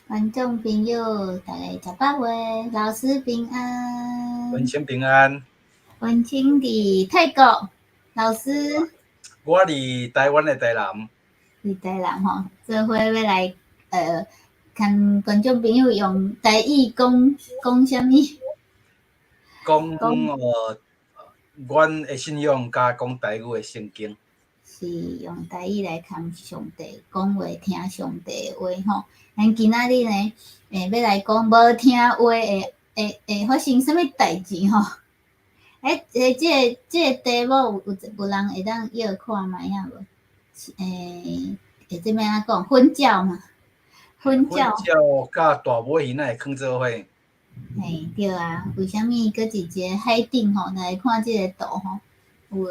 觀眾朋友，大家食飽未？老師平安。文清平安。文清佇泰國，老師。我佇台灣的台南。佇台南吼，做伙欲來共觀眾朋友用台語講講啥物？講阮的信仰佮講台語的聖經。是用台語來共上帝講話，聽上帝的話吼。咱今仔日呢，欲來講無聽話會發生啥物代誌吼？這個題目有人會當臆看覓仔無？這欲按怎講？粉鳥嘛，粉鳥。粉鳥佮大尾魚哪會囥做伙？嘿，對啊，為啥物閣佇一個海頂吼，來看這個圖吼？有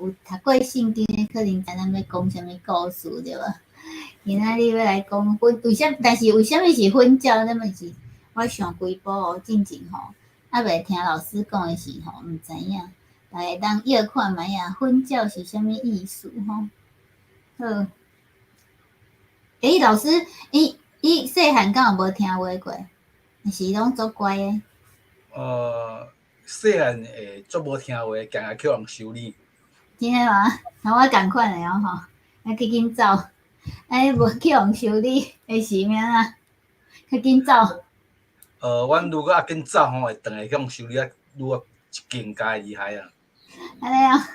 讀過聖經的，可能知咱欲講啥物故事對無？今仔日欲來講粉，為啥？但是為啥物是粉鳥？這嘛是我想規晡哦，進前吼，猶未聽老師講的時吼，毋知影。大家會當臆看覓仔，粉鳥是啥物意思吼？好。老師，伊細漢敢有無聽話過？抑是攏足乖的？細漢會足無聽話，定定去予人修理。真的嗎？共我仝款的哦吼，愛去緊走，哎，無去予人修理，會是欲按怎？較緊走。阮如果較緊走吼，會轉來去予修理啊，愈啊更加厲害啊。按呢啊，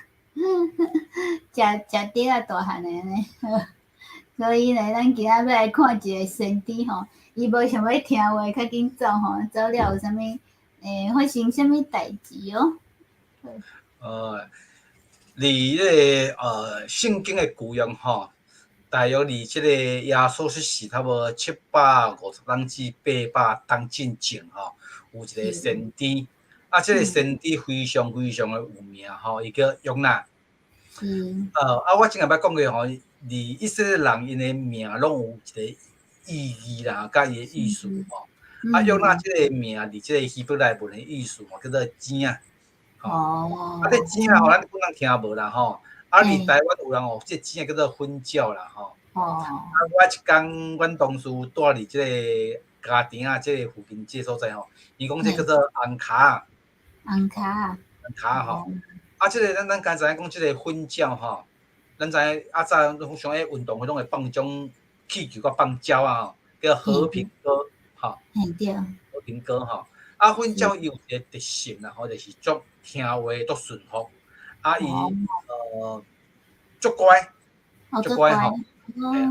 食食竹仔大漢的按呢，所以呢，咱今仔欲來看一个先知吼，伊無想欲聽話，較緊走吼，走了有啥物？發生啥物代誌哦？佇這个聖經的舊約吼，大約佇這个耶穌出世差不多750冬至800冬進前吼，有一个先知，啊，這个先知非常非常的有名吼，伊叫約拿。啊，我前下擺講過吼，佇以色列人𪜶的名攏有一个意義啦，佮伊的意思吼。啊，約拿這个名佇這个希伯來文的意思吼，叫做井仔。哦。啊，這井仔吼，咱本人聽無啦吼。啊，佇台灣有人哦，這井仔叫做粉鳥啦吼。啊，我一工，阮同事蹛佇這个家庭仔這个附近這个所在吼，伊講這叫做紅跤。紅跤。紅跤吼。啊，這个咱敢知影講這个粉鳥吼，咱知影啊早攏像彼運動會攏會放種氣球佮放鳥仔吼，叫和平鴿吼。嘿對。和平鴿吼。啊，粉鳥伊有一個特性啦吼，就是足聽話、足順服。啊，伊足乖，足乖吼。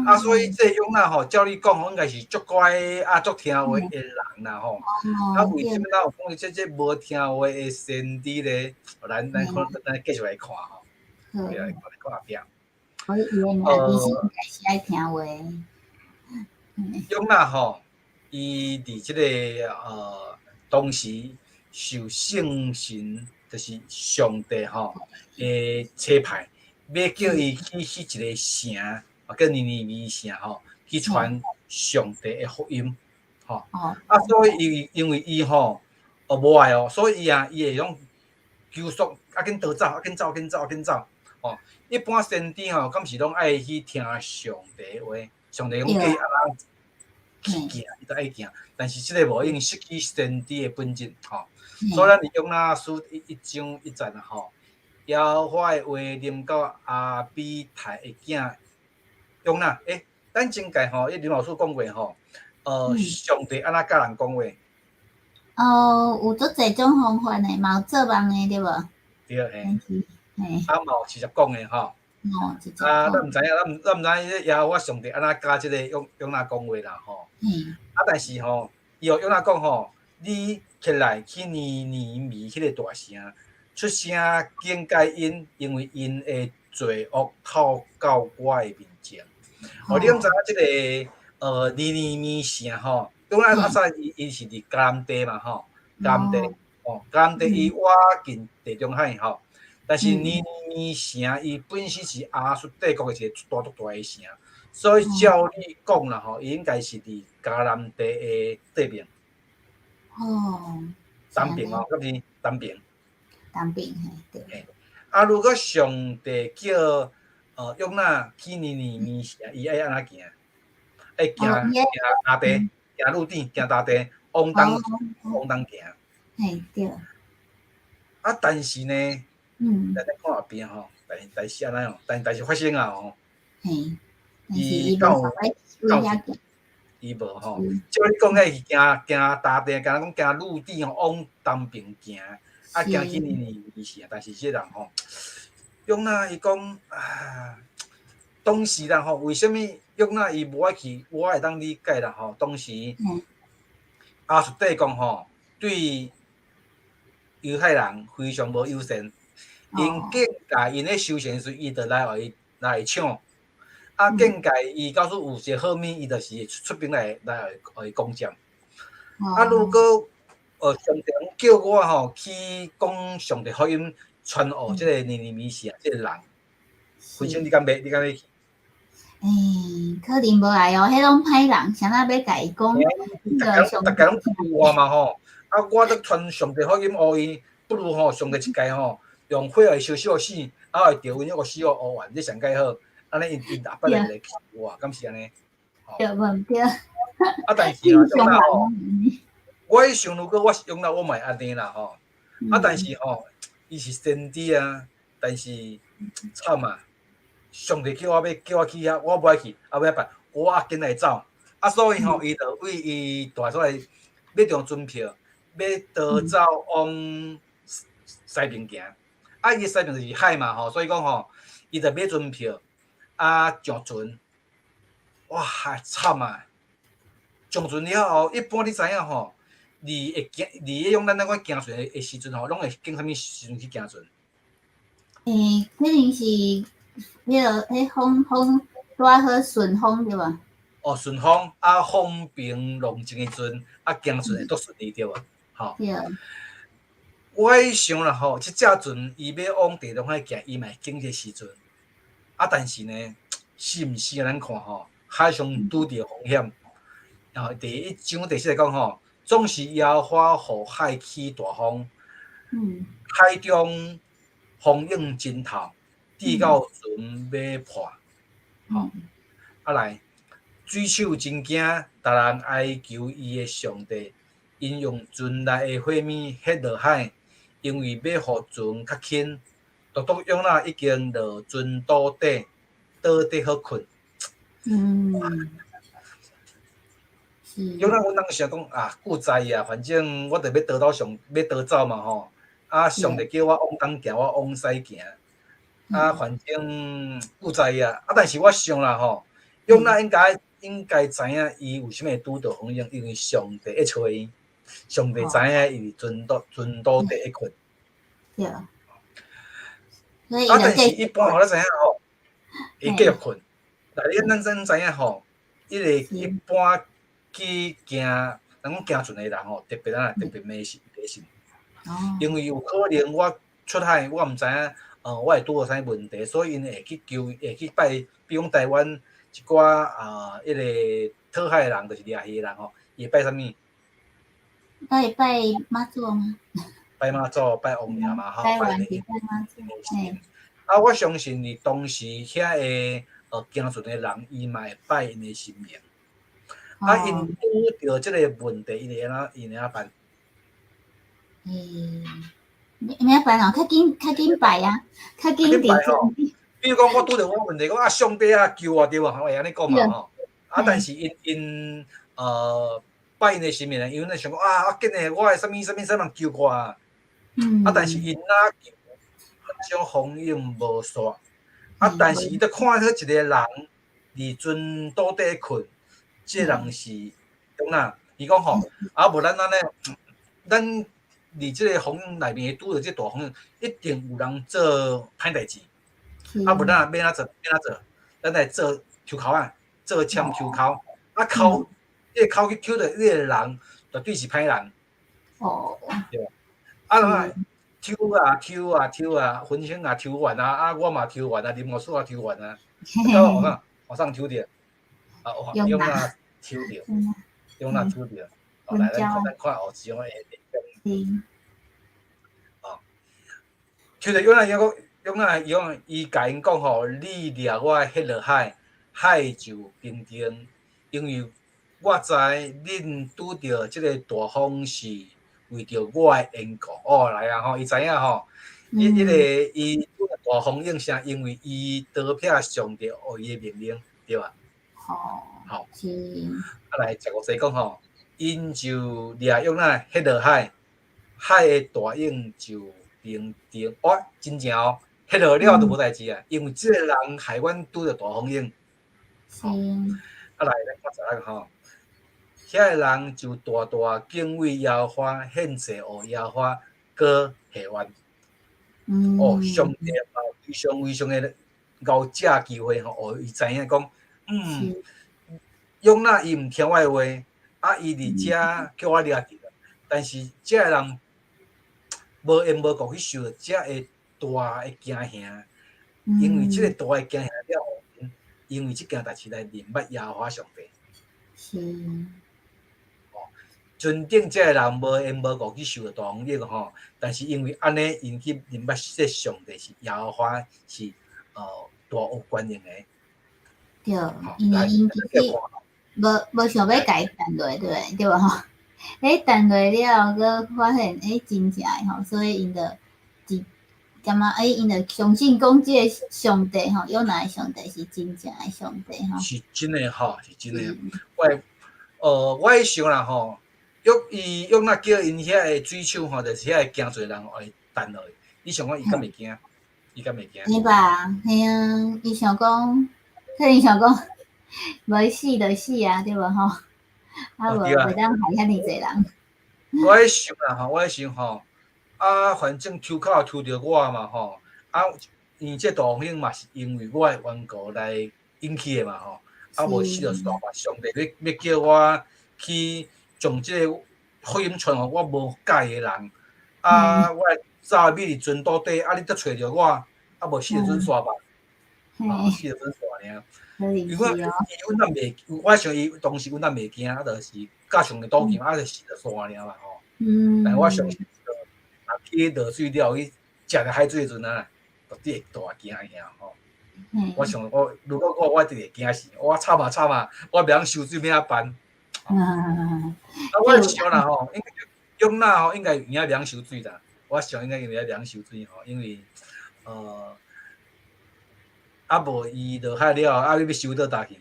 啊，所以這個約拿吼，照理講吼，應該是足乖啊，足聽話的人啦吼。啊，為啥物咱有講這無聽話的先知咧？咱可咱繼續來看吼。對啊，來看後壁。我以為其實應該是愛聽話。約拿吼，伊佇這個當時受聖神，就是上帝吼的差派，欲叫伊去一个城，啊，叫尼尼微城吼，去傳上帝的福音，吼。啊，所以伊因為伊吼，無愛哦，所以伊啊，伊會用求速，啊緊逃走，啊緊走，緊走，緊走，吼。一般先知吼，敢是攏愛去聽上帝話，上帝講叫伊按怎去行，伊就愛行。但是這个無，已經失去先知的本質，吼。所以咱佇約拿書1章1節啊，吼，耶和華的話臨到亞米太的囝約拿，咱前屆吼，彼林老師講過吼，上帝按怎佮人講話？哦，有足濟種方法呢，嘛有做夢的對無？對，嘿。啊，嘛有直接講的吼。哦，直接啊，咱毋知影，咱毋知影耶和華上帝按怎佮這個約拿講話啦，吼。啊，但是吼，伊予約拿講吼，你起來去尼尼微彼个大城，出聲警戒𪜶，因為𪜶的罪惡透到我的面前。哦，你攏知影這个尼尼微城吼，約拿較早伊是佇迦南地嘛吼，迦南地，哦，迦南地伊倚近地中海吼。但是尼尼微城伊本身是亞述帝國的一個足大足大的城，所以照理講啦吼，伊應該是佇迦南地的對面。東邊哦，敢是東邊？東邊嘿，對。啊，如果上帝叫約拿去尼尼微城，伊愛按怎行？愛行行下地。行陸地，行大地，往東往東行。嘿，對。啊，但是呢，咱來看後邊吼，但是按怎哦？但代誌發生啊吼。嘿，伊到到伊無吼，照你講，彼是行行大地，敢若講行陸地吼，往東邊行，啊，行去尼尼微市啊。但是這人吼，約拿伊講啊，當時啦吼，為啥物約拿伊無愛去？我會當理解啦吼。當時亞述帝國吼，對猶太人非常無友善，𪜶見甲𪜶咧修船時，伊就來予伊來搶。啊，見解伊告訴有一個好物，伊就是出兵來予伊攻佔。啊，如果上帝叫我吼去講上帝福音，傳予這個尼尼微市啊，這個人，非常你敢欲？你敢欲去？欸，可能無愛哦，彼攏歹人，啥人欲共伊講？逐家攏欺負我嘛吼！啊，我咧傳上帝福音予伊，不如吼上帝一家吼，用火來燒燒死，啊會著阮那個死烏完，這上蓋好。按呢𪜶後擺來來欺負我，敢是按呢？對無對？啊，但是啊，約拿吼，我想如果我是約拿，我嘛會按呢啦吼。啊，但是吼，伊是先知啊，但是慘啊！上帝叫我欲叫我去遐，我無愛去，啊，欲按怎辦？我愛緊來走。啊，所以吼，伊就為伊蹛出來買張船票，欲逃走往西邊行。啊，伊西邊就是海嘛吼，所以講吼，伊就買船票，啊，上船。哇，慘啊！上船了後，一般你知影吼，你會行，你會用咱那款行船的時陣吼，攏會揀啥物時陣去行船？欸，可能是彼個彼風風拄仔好順風對無？哦，順風啊，風平浪靜的時陣，啊，行船會足順利對無？吼。對。我想啦吼，這隻船伊欲往地中海行，伊嘛會揀這個時陣。啊，但是呢，死毋死啊？咱看吼，海上拄著風險。然後第一章第四節講吼，總是耶和華予海起大風，海中風湧真透，至到船欲破。吼，啊來，水手真驚，逐人哀求伊的上帝，𪜶用船內的火物彼落海，因為欲予船較輕。獨獨約拿已經落船肚底，倒底好睏。約拿，阮當時想講啊，古知啊，反正我著欲逃到上，欲逃走嘛吼。啊，上帝叫我往東行，我往西行。啊，反正古知啊。啊，但是我想啦吼，約拿應該知影伊為啥物會拄著風湧，因為上帝會揣伊，上帝知影伊佇船肚底咧睏。對。啊，但是一般予咱知影吼，會繼續睏。但你咱咱知影吼，伊個一般去行，人講行船的人吼，特別啊，特別迷信迷信。因為有可能我出海，我毋知影，我會拄著啥物問題，所以𪜶會去求，會去拜，比如講台灣一寡啊，彼個討海的人，就是掠魚的人吼，伊會拜啥物？會拜媽祖嗎？拜媽祖、拜王爺嘛，吼，拜拜媽祖。啊，我相信佇當時遐個行船的人，伊嘛會拜𪜶的神明。啊，𪜶拄著這個問題，𪜶會按怎？𪜶會按怎辦？欸，欲按怎辦哦？較緊較緊拜啊，較緊佇吼。比如講，我拄著我問題，講啊，上帝啊，救我對無？會按呢講嘛吼。啊，但是𪜶𪜶拜𪜶的神明，因為想講啊，啊，緊的我的啥物啥物啥物人救我啊。啊，但是𪜶若求，種風湧無煞。啊，但是伊著看到一個人佇船肚底睏，這個人是約拿。伊講吼，啊，無咱按呢，咱佇這個風湧內面會拄著這大風湧，一定有人做歹代誌。啊，無咱欲按怎做？欲按怎做？咱來做抽鬮仔，做籤抽鬮。啊，鬮，這個鬮去抽著彼個人，絕對是歹人。對無？啊，來抽啊抽啊抽啊，分享啊抽完啊，啊，我嘛抽完啊，林牧師也抽完啊，啊，予哪予誰抽著？啊，約拿抽著，約拿抽著。哦，來，咱看咱看後一種的。哦，抽著約拿，伊講約拿伊講伊共𪜶講吼，你掠我彼落海，海就平靜，因為我知恁拄著這个大風是為著我的緣故。哦，來啊吼，伊知影吼，伊彼个伊拄著大風湧啥，因為伊逃避上帝予伊的命令，對吧？吼，是。啊來15節講吼，𪜶就掠約拿彼落海，海的大湧就平定。哇，真正哦，彼落了就無代誌啊，因為這个人害阮拄著大風湧。啊來，咱看16吼，遐个人就大大敬畏耶和華，獻祭予耶和華，閣下願。哦，上帝嘛非常非常的𠢕借機會吼，予伊知影講，約拿伊毋聽我的話，啊，伊佇遮叫我掠著，但是這个人無緣無故去受著這个大的驚嚇，因為這個大的驚嚇了後，因為這件代誌來認捌耶和華上帝。哦，尊頂這個人無緣無故去受著大風湧吼，但是因為按呢，𪜶去認捌這上帝是耶和華是大有權能的。對，因為𪜶其實無想欲共伊掷落，對對無吼？欸，擲落了後，閣發現欸，真正的吼，所以𪜶就一感覺欸，𪜶就相信講這个上帝吼，約拿的上帝是真正的上帝吼。是真的吼，是真的。我想啦吼，約伊約拿叫𪜶遐个水手吼，就是遐个驚濟人予伊擲落去。你想講伊敢會驚？伊敢會驚？會吧，嘿啊，伊想講，可能想講，無死就死啊，對無吼？啊無袂當害遐爾濟人。我咧想啦吼，我咧想吼，啊，反正抽鬮抽著我嘛吼，啊，因這大風湧嘛是因為我的緣故來引起的嘛吼，啊無死就煞吧。上帝欲叫我去將這個福音傳予我無佮意的人，啊，我走米佇船肚底，啊，你閣揣著我，啊，無死就準煞吧，啊，死就準煞爾。如果伊阮若袂，我想伊當時阮若袂驚，啊，就是佮上帝賭氣，啊，就死就煞爾嘛吼。但我相信，啊，去落水了後去食著海水的時陣啊，絕對會大驚嚇吼。我想我如果我一定會驚死，我慘啊慘啊，我袂曉游水欲按怎辦？啊，我想啦吼，應該約拿吼應該有影袂曉游水啦。我想應該有影袂曉游水吼，因為啊無伊落海了後，啊，你欲游佗佗去？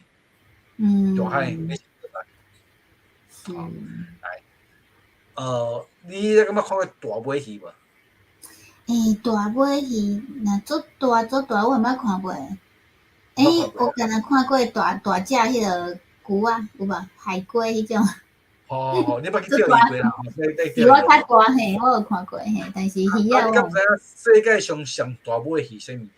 大海欲游佗佗去？吼，來，你敢捌看過大尾魚無？欸，大尾魚若足大足大，我毋捌看過。欸，我敢若看過大大隻彼个龜仔，有無？海龜彼種。哦，你捌去釣魚過啦？是我較大嘿，我有看過嘿，但是魚仔。你敢知影世界上上大尾魚啥物件？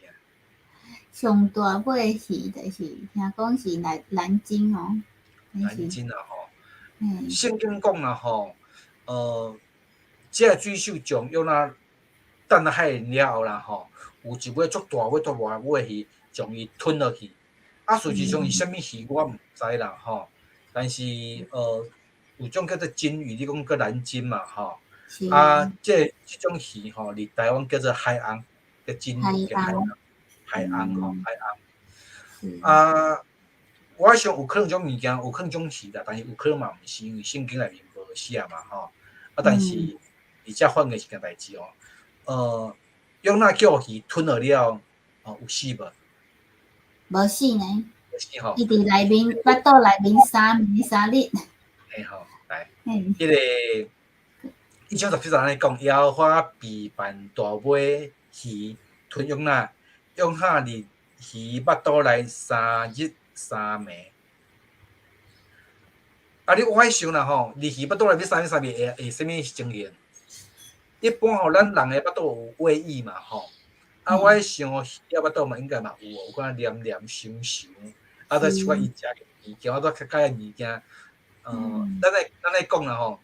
上大尾魚就是聽講是藍藍鯨哦。藍鯨啊吼，聖經講啦吼，這個水手將約拿擲落海了後啦吼，有一尾足大尾、足大尾魚將伊吞落去。啊，事實上是啥物魚我毋知啦吼，但是有種叫做鯨魚，你講叫藍鯨嘛吼。啊，這種魚吼，佇台灣叫做海翁，叫鯨魚叫海翁，海翁吼，海翁。啊，我想有可能這種物件，有可能這種魚啦，但是有可能嘛毋是，因為聖經內面無寫嘛吼。啊，但是佇遮發現一件代誌哦，約拿叫魚吞落了，哦，有死無？無死呢。無死吼。伊佇內面，腹肚內面3暝3日。嘿吼，來，彼个1章17節按呢講，耶和華備辦大尾魚吞約拿，約拿佇魚腹肚內3日3暝。啊，你我想啦吼，佇魚腹肚內面三日三暝會啥物情形？一般吼，咱人的腹肚有胃液嘛吼，啊，我想魚仔腹肚嘛應該嘛有，有寡黏黏溼溼，啊，再一寡伊食的物件，啊，再較較物件，咱咧講啦吼，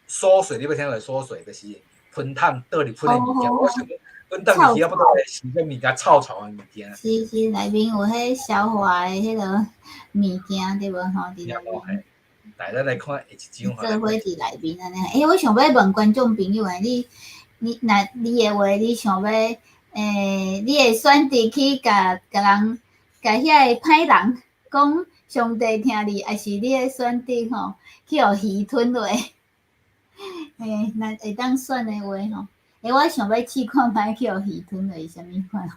餿水你捌聽過餿水，就是噴桶倒入噴的物件。我想講，阮當魚仔腹肚內是啥物件臭臭的物件。是是，內面有彼消化的彼个物件對無吼？佇內面。來，咱來看下一張。做伙佇內面按呢。欸，我想欲問觀眾朋友欸，你若你的話，你想欲，欸，你會選擇去共人共遐个歹人講，上帝疼你，抑是你會選擇吼去予魚吞落？嘿，若會當選的話吼，欸，我想欲試看覓去予魚吞落是啥物款。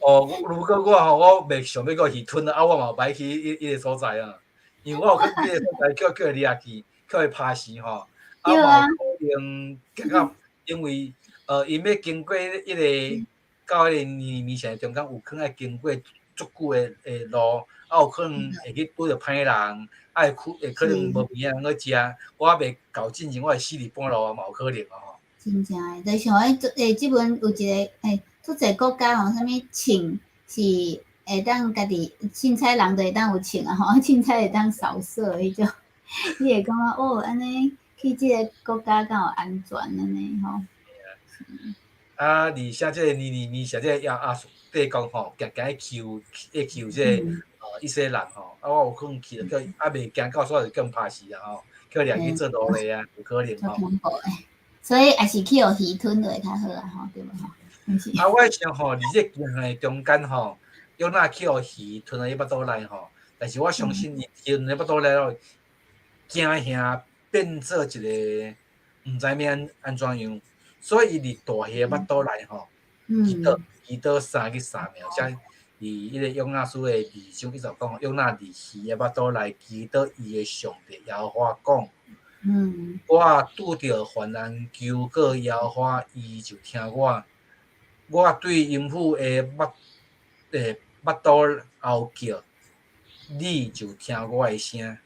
哦，如果我吼，我袂想欲予魚吞啊，我嘛無愛去彼個所在啊，因為我有去彼個所在叫伊掠去，叫伊拍死吼，啊嘛有可能結果因為𪜶欲經過彼個到彼個尼尼微城中間有可能愛經過足久的路，啊有可能會去拄著歹人，啊會可能無物仔通好食，我猶未到進前，我會死佇半路啊嘛有可能啊吼。真正的，就像彼欸，這陣有一個欸，足濟國家吼，啥物銃是會當家己凊彩人就會當有銃啊吼，凊彩會當掃射彼種，你會感覺哦，按呢去這个國家敢有安全按呢吼。啊，而且這个尼尼微城這個亞述帝國吼，定定去欺去欺負這个以色列人吼，啊，我有可能去著叫猶未行到所在就叫𪜶拍死啊吼，叫掠去做奴隸啊，有可能吼。足恐怖的，所以抑是去予魚吞落較好啊吼，對無吼？啊，我想吼，佇這個經的中間吼，約拿去予魚吞佇腹肚內吼，但是我相信伊吞佇腹肚內了，驚嚇變做一個毋知欲按怎樣，所以伊佇大魚的腹肚內吼，祈禱三日三暝，才佇彼個約拿書的二章伊就講，約拿佇魚的腹肚內祈禱伊的上帝耶和華講：我拄著患難求告耶和華，伊就聽我。我對陰府的腹肚吼叫，你就聽我的聲。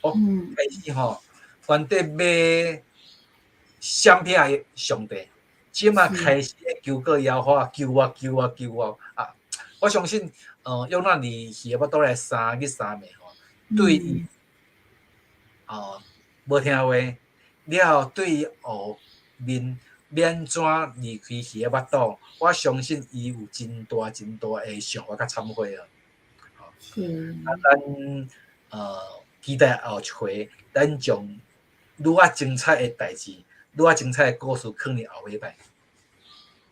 哦，開始吼，原底欲閃避上帝，這馬開始求告耶和華，救我，救我，救我啊！我相信，約拿佇魚的腹肚內三日三暝吼，對伊，哦，無聽話，了後對伊後面欲按怎離開魚的腹肚，我相信伊有真大真大的想法佮懺悔啊。啊，咱期待後一回，咱將愈較精彩的代誌，愈較精彩的故事，囥佇後禮拜。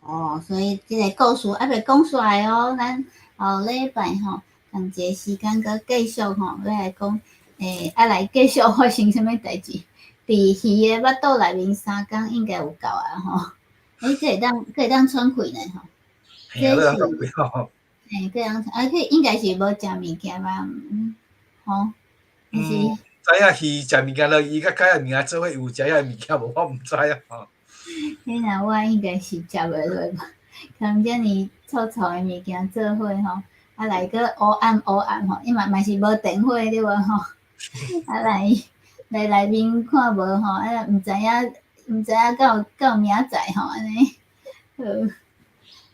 哦，所以這个故事猶未講煞的哦，咱後禮拜吼，仝一个時間閣繼續吼，欲來講，欸，啊來繼續發生啥物代誌？佇魚的腹肚內面三工應該有夠啊吼。欸，閣會當喘氣呢吼。這是，欸，閣會當啊，彼應該是無食物件吧？嗯，吼，還是？知影魚食物件落，伊佮遐物件做伙有食遐物件無？我毋知啊吼。彼若我應該是食袂落吧，含遮爾臭臭的物件做伙吼，啊來閣烏暗烏暗吼，伊嘛是無電火對無吼？啊來來內面看無吼，啊毋知影敢有明仔載吼按呢。好，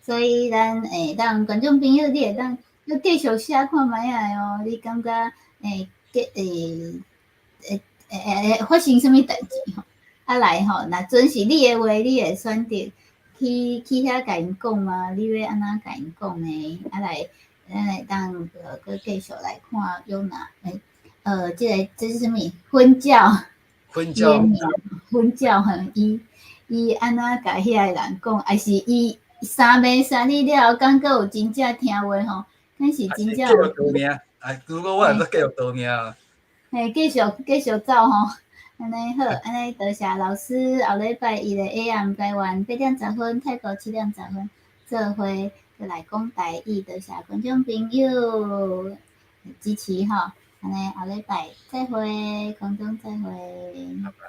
所以咱會當觀眾朋友，你會當閣繼續寫看覓仔哦，你感覺欸欸欸欸欸發生啥物代誌吼？啊來吼，若準是你的話，你會選擇去遐共𪜶講嗎？你欲按怎共𪜶講呢？啊來，咱會當閣繼續來看約拿欸，這个這是啥物？粉鳥，粉鳥，粉鳥吼，伊按怎共遐個人講？抑是伊三暝三日了後，敢閣有真正聽話吼？敢是真正有逃命？哎，如果我會閣繼續逃命。嘿，繼續走吼。按呢好，按呢多謝老師，後禮拜一的 AM 台灣8點10分，泰國7點10分，做伙閣來講台語，多謝觀眾朋友支持吼。按呢後禮拜再會，空中再會。拜拜。